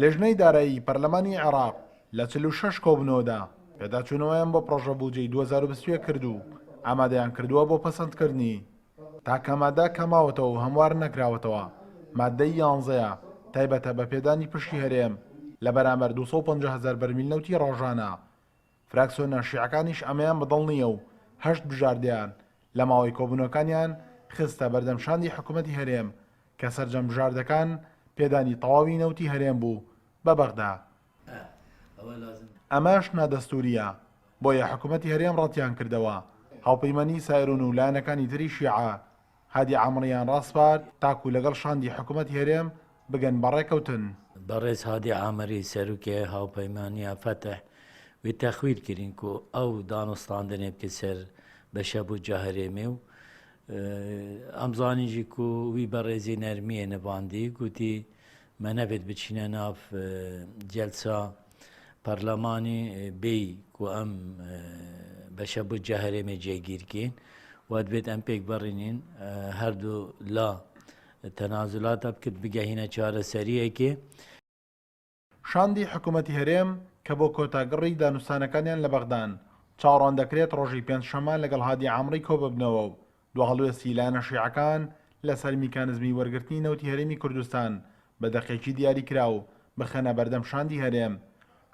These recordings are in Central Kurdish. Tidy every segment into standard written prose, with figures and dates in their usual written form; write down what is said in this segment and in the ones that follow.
لیژنەی دارایی پەرلەمانی عێراق لە 46 کۆبوونەوەدا پێداچوونەوەیان بۆ پڕۆژە بودجەی 2021 کرد و ئامادەیان کردووە بۆ پەسەندکردنی. تاکە مادە کە ماوەتەوە و هەموار نەکراوەتەوە مادەی یانزەیە تایبەتە بە پێدانی پشکی هەرێم لە بەرامبەر 250 هەزار بەرمیل نەوتی ڕۆژانە. فراکسیۆنە شیعەکانیش ئەمەیان بەدڵ نییە و هەشت بژاردەیان لە ماوەی کۆبوونەوەکانیان خستە بەردەم شاندی حکومەتی هەرێم کە سەرجەم بژاردەکان پێدانی تەواوی نەوتی هەرێم بوو بە بەغدا. ئەمەش نادەستوورییە، بۆیە حکومەتی هەرێم ڕەتیان کردەوە. هاوپەیمانیی سائرون و لایەنەکانی تری شیعە هادی عامڕییان ڕاسپارد تاکو لەگەڵ شاندی حکومەتی هەرێم بگەن بە ڕێکەوتن. بەڕێز هادی عامری سەروکێ هاوپەیمانییا فەتح وی تەخویل کرین کو ئەو دانوستاندنێ بکە سەر بەشە بودجە هەرێمێ و ئەم زانین ژی کو وی بەڕێزی نەرمیێ نڤاندی گوتی مە نەبێت بچینە ناف جەلسا پەرلەمانی بێی کو ئەم بەشە بودجە هەرێمێ جێگیر کین و دبێت ئەم پێک بەڕینین هەردوو لا تەنازولاتە بکرد بگەهینە چارەسەریەکێ. شاندی حکومەتی هەرێم کە بۆ کۆتا گڕی دانوستانەکانیان لە بەغدان، چاوەڕوان دەکرێت ڕۆژی پێنجشەممە لەگەڵ هادی عامڕی کۆببنەوە و دوا هەڵوێستی لایەنە شیعەکان لەسەر میکانزمی وەرگرتنی نەوتی هەرێمی کوردستان بە دەقێکی دیاریکراو بخەنە بەردەم شاندی هەرێم.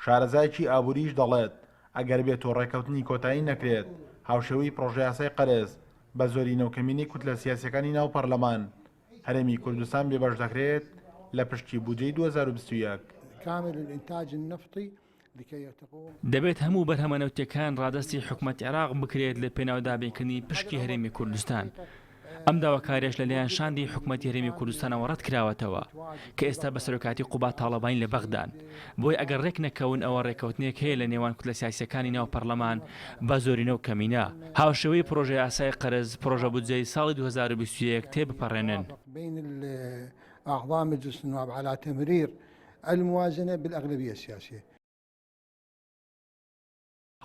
شارەزایەکی ئابووریش دەڵێت، ئەگەر بێتو ڕێککەوتنی کۆتایی نەکرێت هاوشێوەی پڕۆژەیاسای قەرز بە زۆرینە و کەمینەی کوتلە سیاسییەکانی ناو پەرلەمان، هەرێمی کوردستان بێبەش دەکرێت لە پشکی بودجەی 2021. دەبێت هەموو بەرهەمە نەوتیەکان ڕادەستی حکومەتی عێراق بکرێت لە پێناو دابینکردنی پشکی هەرێمی کوردستان. ئەم داواکاریەش لەلایەن شاندی حکومەتی هەرێمی کوردستانەوە ڕەتکراوەتەوە کە ئێستا بە سەرۆکایەتی قوباد تاڵەبانی لە بەغدان. بۆیە ئەگەر ڕێکنەکەون ئەوە ڕێکەوتنێک هەیە لە نێوان کوتلە سیاسیەکانی ناو پەڕلەمان بە زۆرینە و کەمینە هاوشێوەی پڕۆژەیاسای قەرز پڕۆژە بودجەی ساڵی 2021 تێبپەڕێنن.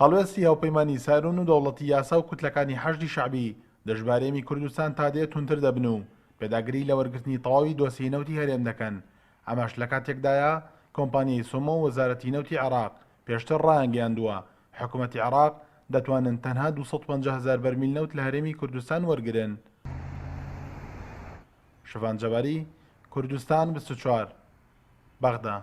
هەڵوێستی هاوپەیمانی سایرون و دەوڵەتی یاسا و کوتلەکانی حەشدی شەعبی دژ بە هەرێمی کوردستان تا دێت توندتر دەبن و پێداگری لە وەرگرتنی تەواوی دۆسیەی نەوتی هەرێم دەکەن، ئەمەش لە کاتێکدایە کۆمپانیای سۆمۆ و وەزارەتی نەوتی عێراق پێشتر ڕایانگەیاندووە حکومەتی عێراق دەتوانن تەنها 250 هەزار بەرمیل نەوت لە هەرێمی کوردستان وەرگرن. شڤان جەباری، کوردستان 24، بەغدا.